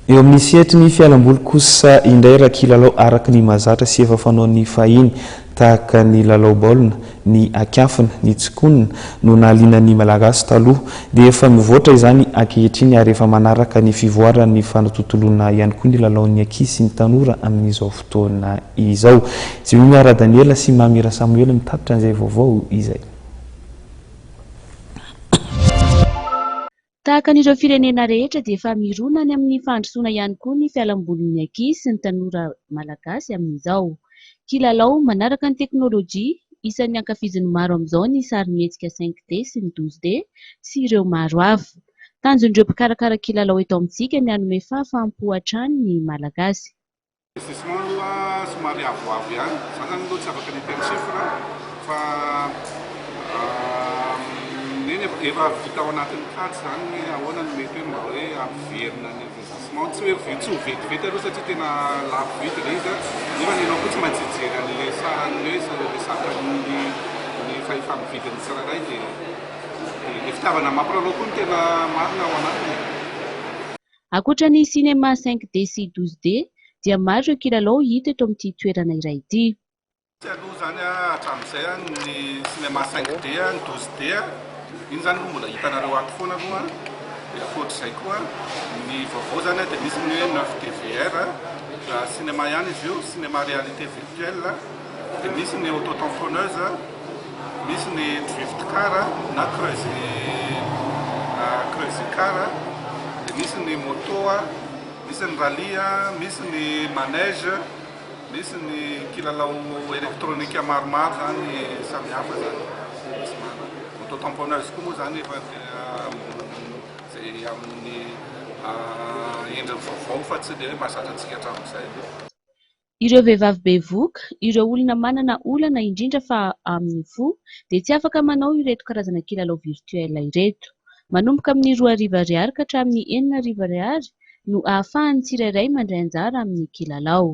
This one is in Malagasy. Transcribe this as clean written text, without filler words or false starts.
Eo amin'ny sehatry ny fialamboly kosa indray raha kilalao araka ny mahazatra sy efa fanaon'ny fahiny tahaka ny lalao baolina, ny akafina, ny tsikonina no nahaliana ny Malagasy taloha dia efa mivoatra izany ankehitriny ary efa manaraka ny fivoaran'ny fanatontoloana ihany koa ny lalaon'ny ankizy sy ny tanora amin'izao fotoana izao. Jemima Radaniela sy Mamy Rasamoela mitatitra an'izay vaovao izay. Tahaka an'ireo firenena rehetra dia efa mirona any amin'ny fandrosoana ihany koa ny fialambolin'ny ankizy sy ny tanora malagasy amin'izao. Kilalao manaraka ny teknolojia, isan'ny ankafizin'ny maro amin'izao ny sarimihetsika cinq D sy ny douze D sy ireo maro hafa. Tanjon'ireo mpikarakara kilalao eto amintsika ny hanome fahafaham-po hatrany ny Malagasy. Investissement aloha somary avoavo ihany, za zany aloha tsy afaka ny hiteny chiffre fa eny efa vita ao anatin'ny kajy zany hoe ahoana no mety hoe mba hoe hampiverina ny investissement, tsy hoe tsy ho vetivety aloha satria tena lafo vidy ilay izy nefa ianao koa tsy maintsy hijery an'ilay saran'ny hoe ilay saran'ny ny fahefa-mividin'ny tsirairay dia ilay fitiavana mampiraharaha koa no tena marina ao anatiny e. Ankoatra ny sinema cinq D sy douze D dia maro ireo kilalao hita eto amin'ity toerana iray ity. Tsy aloha izany hatramin'izay ny sinema cinq D, ny douze D, iny izany aloha mbola hitanareo ato foana aloha, dia ankoatr'izay koa ny vaovao izany dia misy ny hoe neuf D VR, sinema ihany izy io, sinema réalité virtuelle, dia misy ny auto tamponneuse, Misy ny drift car na cruise cruise car, dia misy ny moto, misy ny rallye, misy ny manège, misy ny kilalao elektronika maromaro zany samihafa zany. Misy maro. Moto tamponneuse koa moa zany efa izay amin'ny endriny vaovao fa tsy ilay hoe mahazatra antsika hatramin'izay. Ireo vehivavy bevohoka, ireo olona manana olana indrindra fa amin'ny fo dia tsy afaka manao ireto karazana kilalao virtuel ireto. Manomboka amin'ny 2000 ariary ka hatramin'ny 6000 ariary no ahafahan'ny tsirairay mandray anjara amin'ny kilalao.